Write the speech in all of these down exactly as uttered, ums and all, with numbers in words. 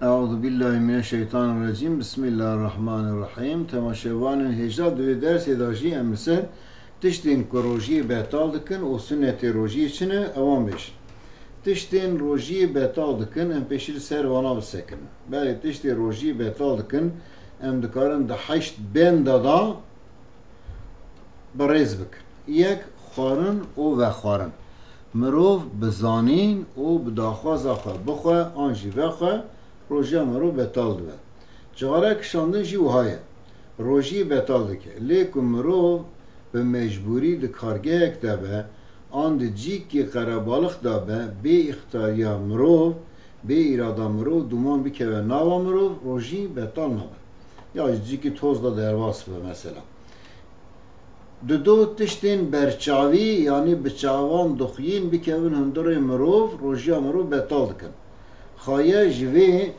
Eûzubillahimineşşeytanirrecîm. Bismillahirrahmanirrahîm. Temaşevanên hêja, di vê dersê de jî em li ser tiştên ku rojiyê betal dikin û sunnetê rojiyê çi ne, ewan bêjin. Tiştên rojiyê betal dikin, em pêşî li ser vana bisekirin. Belê tiştê rojiyê betal dikin, em dikarin di heşt benda de bi rêz bikin. Yek, xwarin û vexwarin. Mirov bi zanîn û bi daxwaza xwe bixwe an jî vexwe, rojiya mirov betal dibe. Cixare kişandin jî wiha ye. Rojî betal dike. Lê ku mirov bi mecbûrî di kargehek de be, an di cîkî qerebalix de be, bê îxtiyariya mirov, bê îrada mirov dûman bikeve nava mirov, rojî betal nabe. Ya ji cîkî toz de derbas be mesela. Dido tiştên berçavî, yanî bi çavan dixuyîn, bikevin hundirê mirov, rojiya mirov betal dikin. Xaye ji vê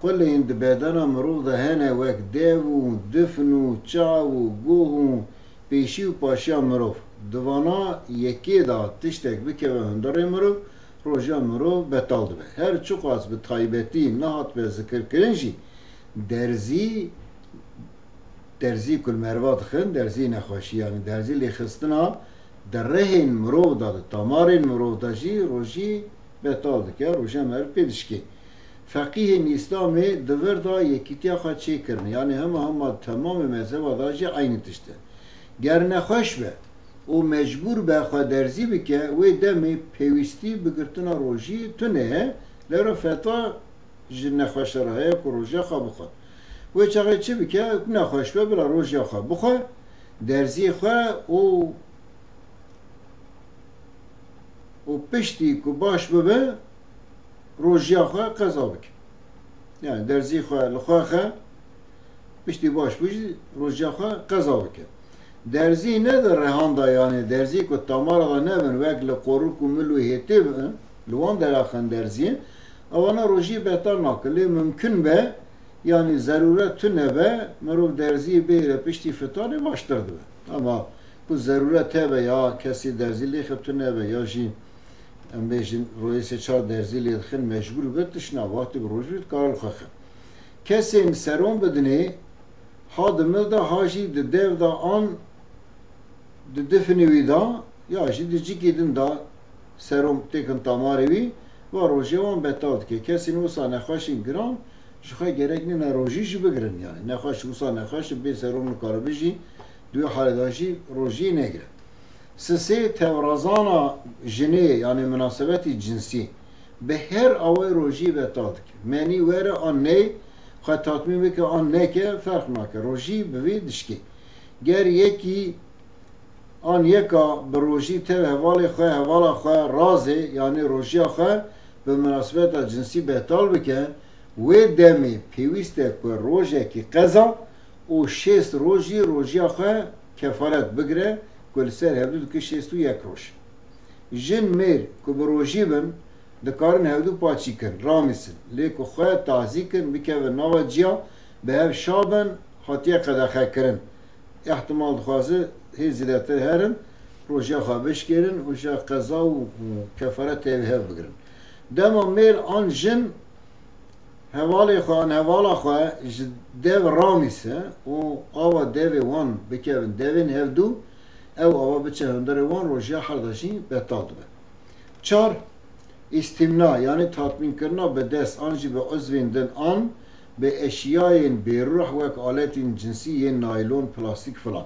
qulên di bedena mirov de hene, wek dev û difn û çav û guh û pêşî û paşiya mirov. Di vana yekê de tiştek bikeve hundirê mirov, rojiya mirov betal dibe. Her çiqas bi taybetî nehatbe zikirkirin jî, derzî, derzî ku li merva dixin, derzî nexweşî, yanî derzî lêxistina di rihên mirov de, di tamarên mirov de jî rojî betal dike, rojiya meriv pê dişkê. Feqîhên Îslamê di vir de yekîtiya xwe çêkirine, yanî hema hema di temamê mezheba de jî eynî tişt e. Ger nexweş be û mecbûr be xwe derzî bike, wê demê pêwîstî bi girtina rojî tune ye, lewra fetwa ji nexweşe re heye ku rojiya xwe bixwe. Wê çaxê çi bike? Nexweş be, bila rojiya xwe bixwe, derziyê xwe û û piştî ku baş bibe, rojiya xwe qeza bike. Yani derzî xwe li xwe xe, piştî baş bû jî rojiya xwe qeza bike. Derzî ne di rehan de, yani derzî ku tamara de nebin, wek li qorûk û mil û hêtê bin, li wan deraxin derziyê, ewana rojî betal nake. Lê mimkin be, yani zerûret tune be, mirov derziyê bihêle piştî fitanê baştir dibe. Ama ku zerûret hebe ya kesî derzî lêxe tune be ya jî em bêjin royê sê çar derzî lê dixin mecbûr be, tişt na, wextê bi rojî dikare li xwe xe. Kesên serom bidinê, ha di mil de, ha jî di dev de an di difinê wî de, ya jî di cîkê din de serom têkin tamarê wî, va rojiya wan betal dike. Kesên wisa nexweşên giran ji xwe gerek nîne rojî jî bigirin, yani nexweş wisa nexweş bê serom nikaribe jî di wê halê de jî rojî negire. Sisê tevrazana jinê, yani minasebetî cinsî, bi her awayî rojî betal dike. Menî were an ney, xwe tatmîn bike an neke, ferq nake. Rojî bi vê dişkê. Ger yekî an yeka bi rojî tev hevalê xwe, hevala xwe razê, yanî rojiya xwe bi minasebeta cinsî betal bike, wê demê pêwîst e ku rojekî qeza û şêst rojî rojiya xwe kefaret bigire, ku li ser hevdû dike şêst û yek roj. Jin mêr ku bi rojî bin, dikarin hevdû paçî kin, ramîsin. Lê ku xwe tazî kin, bikevin nava ciya, bi hev şa bin, hatiye qedexekirin. Îhtimal dixwaze hê zêdetir herin, rojiya xwe bişkêrin û ji qeza û, û kefaret tevî hev bigirin. Dema mêr an jin hevalê xwe an hevala xwe ji dev ramîse û ava devê wan bikevin devên hevdû, ew ava biçe hundirê wan, rojiya her de jî betal dibe. Çar, îstîmna, yanî tatmînkirina bi dest an jî bi uzvên din an bi eşyayên bêrûh wek aletên cinsî yên naylon, plastîk filan.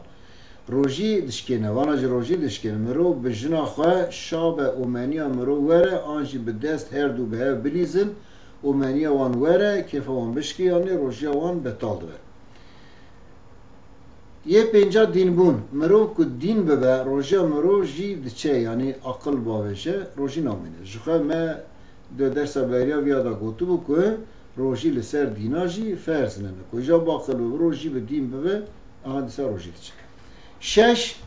Rojî dişkêne, vana jî rojî dişkêne. Mirov bi jina xwe şa be û meniya mirov were an jî bi dest her du bi hev bilîzin û meniya wan were, kêfa wan bişkê, yanî rojiya wan betal dibe. Yê pênca dînbûn. Mirov ku dîn bibe, rojiya mirov jî diçe, yanî aqil bavêje, rojî namîne. Ji xwe me di dersa beriya viya de gotibû ku rojî li ser dîna jî ferz nene. Ku îja baqil bibe, rojî bi dîn bibe, aha dîsa rojî diçe. Şeş,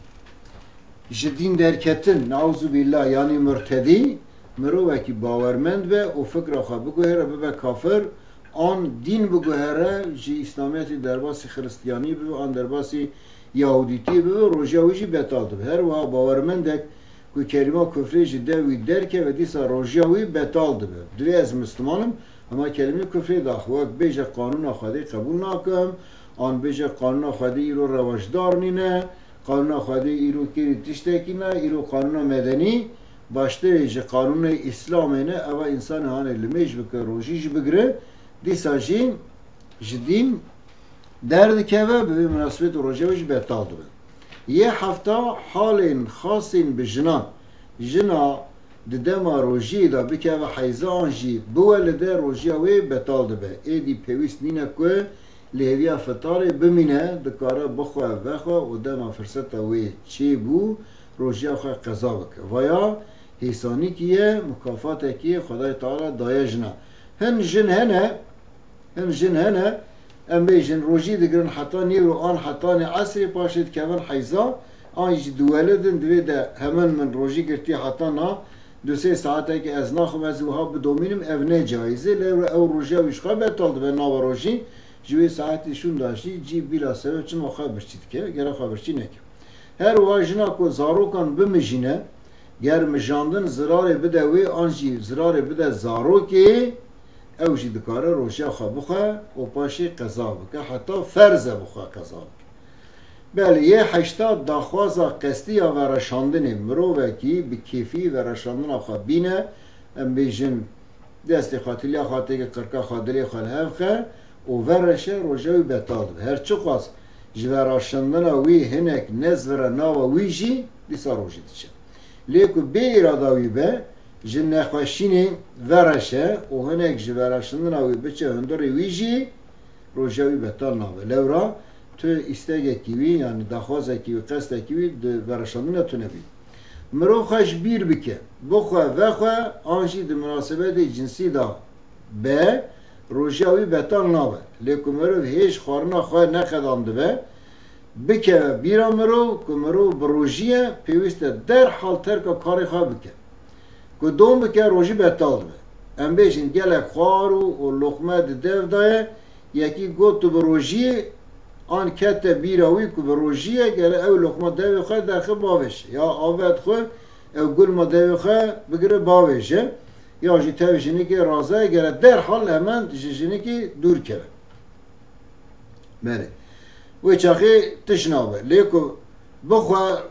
ji dîn derketin, neuzubîllah, yanî murtedî, mirovekî bawermend be û fikra xwe biguhere, bibe kafir, an dîn biguhere, ji îslamiyetê derbasî xiristiyanî bibe, an derbasî yahûdîtiyê bibe, rojiya wî jî betal dibe. Her wiha bawermendek ku kelîma kufrê ji dev wî derkeve, dîsa rojiya wî betal dibe. Divê ez misliman im, hema kelîmê kufrê daxwe, wek bêje qanûna Xwedê qebûl nakim, an bêje qanûna Xwedê îro rewajdar nîne, qanûna Xwedê îro kêrî tiştekî ne, îro qanûna medenî baştirê ji qanûnê Îslamê ne, eva însanê hanê limêj bike, rojî jî bigire, dîsa jî ji dîn derdikeve, bi vê minasebetê roja wî jî betal dibe. Yê hefta, halên xasên bi jinan. Jina di dema rojiyê de bikeve heyza an jî biwelide, rojiya wê betal dibe. Êdî pêwîst nîne ku li hêviya fitarê bimîne, dikare bixwe, vexwe û dema firseta wê çêbû, rojiya xwe qeza bike. Vaya hêsanîkî ye, mukafatekî Xwedayê Teala daye jina. Hin jin hene, Hin jin hene, em bêjin, rojî digirin heta nîro an hetanê esrê, paşê dikevin heyza, an jî diwelidin, divê de hemin min rojî girtiye heta na, du sê saetekê ez naxim, ez ê wiha bidomînim, ev ne caîz e, lewra ew rojiya wî ji xwe betal dibe, nava rojî, ji wê saetê şûnda jî cî bîla sebeb çima xwe birçî dike, gere xwe birçî neke. Her wiha jina ku zarokan bimijîne, ger mijandin zirarê bide wê an jî zirarê bide zarokê, ew jî dikare rojiya xwe bixwe û paşê qeza bike, heta ferz e bixwe qeza bike. Belê, yê heşta, daxwaza qestî ya vereşandinê. Mirovekî bi kêfî vereşandina xwe bîne, em bêjin, destê xwe, tiliya xwe têke, qirka xwe, dilê xwe li hev xe û vereşe, roja wî betal dibe. Her çiqas ji vereşandina wî hinek nezvire nava wî jî, dîsa rojî diçe. Lê ku bê îrada wî be, ji nexweşînê vereşe û hinek ji vereşandina wî biçe hundirê wî jî, roja wî betal nabe. Lewra tu îstegekî wî, yanî daxwazekî wî, qestekî wî di vereşandina tu nebî. Mirov xwe ji bîr bike, bixwe, vexwe, an jî di minasebetê cinsî de be, rojiya wî betal nabe. Lê ku mirov hêj xwarina xwe neqedandibe, bikeve bîra mirov ku mirov bi rojî ye, pêwîst e derhal terka karê xwe bike. Ku dom bike, rojî betal dibe. Em bêjin, gelek xwar û, û loqme di dev de ye, yekî got tu bi rojî yî, an kete bîra wî ku bi rojî ye, gere ew loqma devê xwe derxe bavêje. Ya av vedixwe, ew gulma devê xwe bigire bavêje. Ya jî tev jinikê raze ye, gere derhal hemen ji jinikê dûr keve. Belê. Wê çaxê tişt nabe. Lê ku bixwe,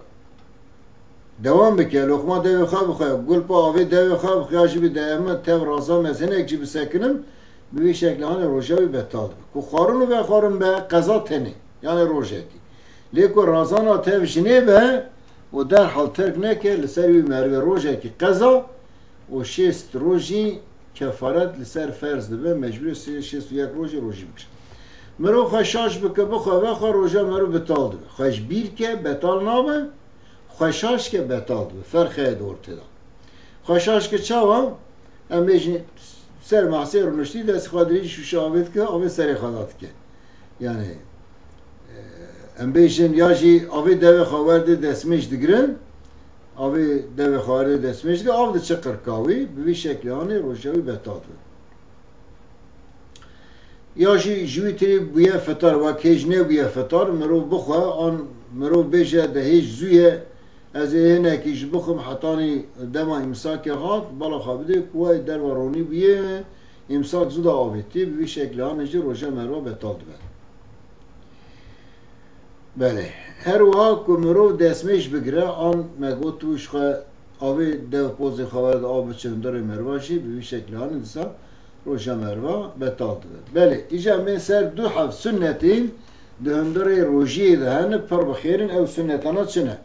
dewam bike, loqma devê xwe bixwe, gulpa avê devê xwe bixwe, ya jî bi deme tev raza me ez hinek jî bisekinim, bi vî şeklê hanê roja wî betal dibe. Ku xwarin û vexwarin be, qeza tenê, yanê rojekî. Lê ku razana tev jinê be û derhal terk neke, li ser wî merivê rojekî qeza û şêst rojî kefaret li ser ferz dibe, mecbûr e sê şêst û yek rojî rojî bigire. Mirov xwe şaş bike, bixwe, vexwe, roja meriv betal dibe. Xwe ji bîr ke, betal nabe, xwe şaş ke, betal dibe. Ferq heye di ortê de. Xwe şaş ke çawa? Em bêjin ser masê rûniştî, destê xwe dirêj şûşe avê dike, avê serê xwe da dike. Yani, e, em bêjin ya jî avê devê xwe werdê destmêj digirin, avê devê xwe werdê destmêj digirin, av diçe qirka wî, bi vî şeklê hanê roja wî betal dibe. Ya jî ji wî tirî bûye fitar, wek hêj nebûye fitar, mirov bixwe, an mirov bêje de hêj zû ye, ez ê hinekî ji bixwim hetanî dema îmsakê hat, bala xwe bidê, ku wey derve ronî bûye, îmsak zû da avêtî, bi vî şeklê hanê jî roja meriva betal dibe. Belê. Her wiha ku mirov destmêj bigire, an me got û ji xwe avê dev pozê xwe werde av biçe hundirê meriva jî, bi vî şeklê hanê dîsa roja meriva betal dibe. Belê, îca em bên ser du heb sunnetên di hundirê rojiyê de hene, pir bi xêr in, ew sunnetana çi ne?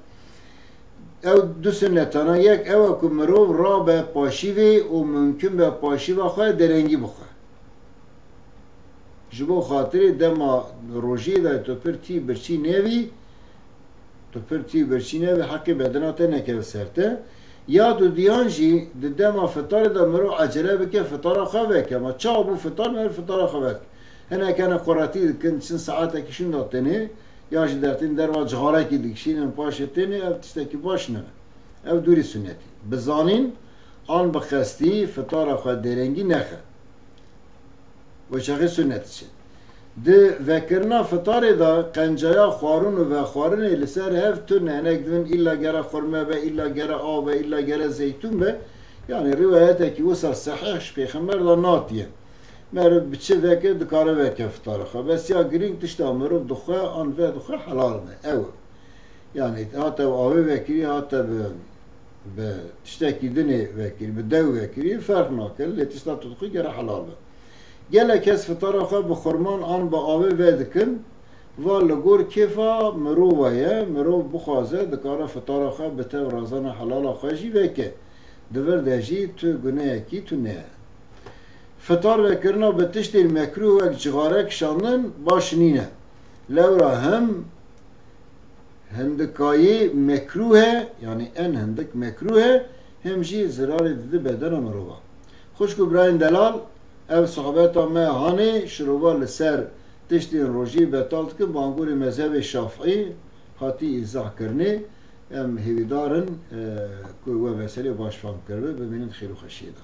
Ew du sunnetana, yek ew e ku mirov rabe paşîvê û mumkin be paşîva xwe derengî bixwe. Ji bo xatirê dema rojiyê de tu pir tî birçî nebî, tu pir tî birçî nebî, heqê bedena te nekeve ser te. Ya dudiyan jî di dema fitarê de mirov ecele bike, fitara xwe veke. Ma çawa bû fitar, meriv fitara xwe veke. Hinek hene quretî dikin, çend saetekî şûnda tenê, ya jî dertên derva cixarekî dikişînin, paşê tenê, ev tiştekî baş nebe. Ev dûrî sunnetî. Bi zanîn an bi qestî fitara xwe derengî nexe. Wê çaxê sunnet çi? Di vekirina fitarê de qencaya xwarin û vexwarinê li ser hev tune. Hinek dibin îlla gere xurme be, îlla gere av be, îlla gere zeytûn be. Yanî rîwayetekî wisa sehîh ji Pêxember de natiye. Meriv bi çi veke dikare veke fitara xwe. Bes ya girîng tişta mirov dixwe an vedixwe helal be. Ew e. Yanî hate bi avê vekirî, hate bi, bi tiştekî dinê vekirî, bi dew vekirî ferq nake. Lê tişta tu dixwî gere helal be. Gelek kes fitara xwe bi xurman an bi avê vedikin. Va li gor kêfa mirova ye, mirov bixwaze dikare fitara xwe bi tev razana helala xwe jî veke. Di vir de jî tu guneyekî tune ye. Fitar vekirina bi tiştên mekrûh wek cixare kişandin baş nîne. Lewra hem hindikayî mekrûh e, yanî en hindik mekrûh e, hem jî zirarê dide bedena mirova. Xwişk û birayên delal, ev sohbeta me hanê şirova li ser tiştên rojî betal dikin, bangorê mezhebê Şafî hatî îzah kirinê. Em hêvîdar in, e, ku we meselê baş fam kiribe, bimînin xêr û xweşiyê de.